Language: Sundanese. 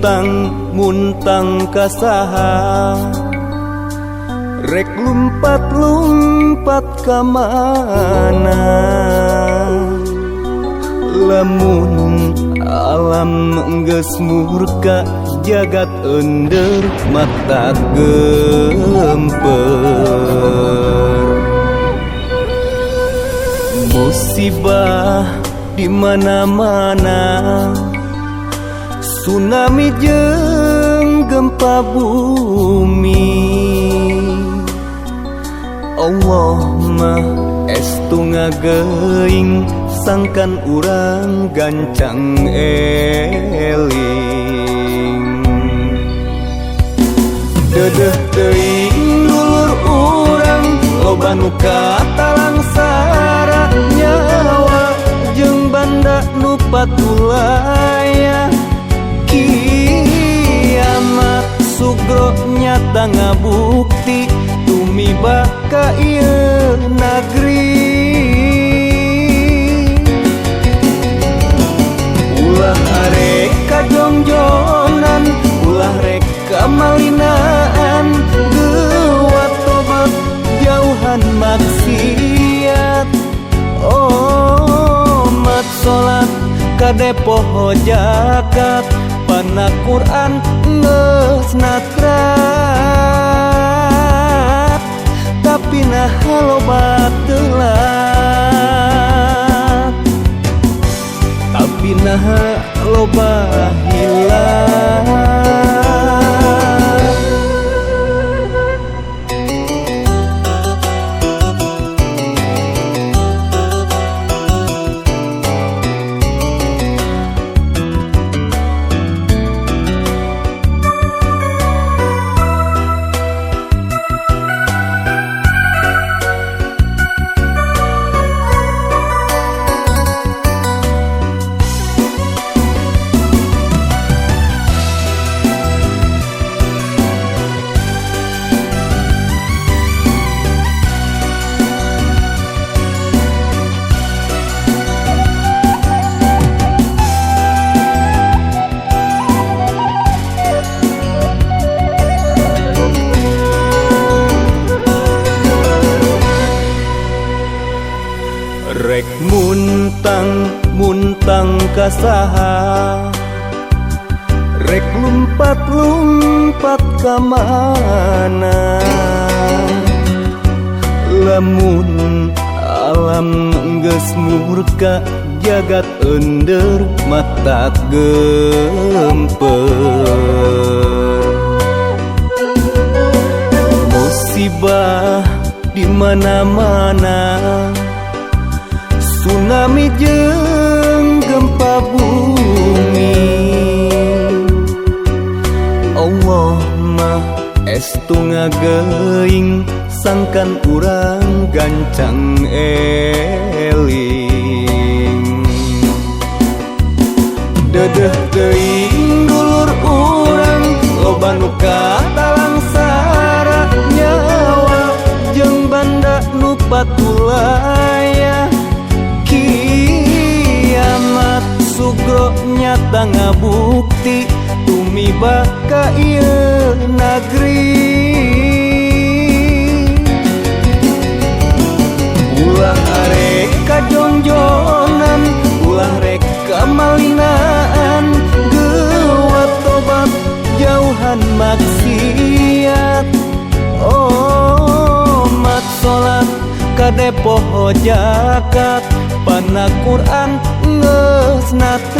muntang muntang kasaha, rek lumpat-lumpat ka mana. Lamun alam geus murka, jagat ender mata gemper. Musibah di mana-mana, tsunami jeung gempa bumi. Allah mah estu ngageuing, sangkan urang gancang eling. Deudeuh teuing dulur urang, loba nu katalangsara nyawa jeung banda nu patulaya. Kiamat sugro nyata ngabukti, tumiba ka ieu nagri. Ulah arek kajongjonan, ulah rek kamalinaan, geuwat tobat jauhan maksiat. Oh mat salat kade poho jakat, pana Quran geus natrat, tapi nah loba telat, tapi nah loba hilap. Rek muntang muntang kasaha, rek lumpat-lumpat ka mana. Lamun alam geus murka, jagat ender mata gemper. Musibah di mana-mana, tsunami jeung gempa bumi. Allah mah estu ngageuing, sangkan urang gancang eling. Deudeuh teuing dulur urang, loba nu katalangsara nyawa jeung banda nu patulaya. Kiamat sugro nyata ngabukti, tumiba ka ieu nagri. Ulah arek kajongjonan, ulah rek kamalinaan, geuwat tobat jauhan maksiat. Oh mat salat kade poho jakat, pana Quran geus natrat.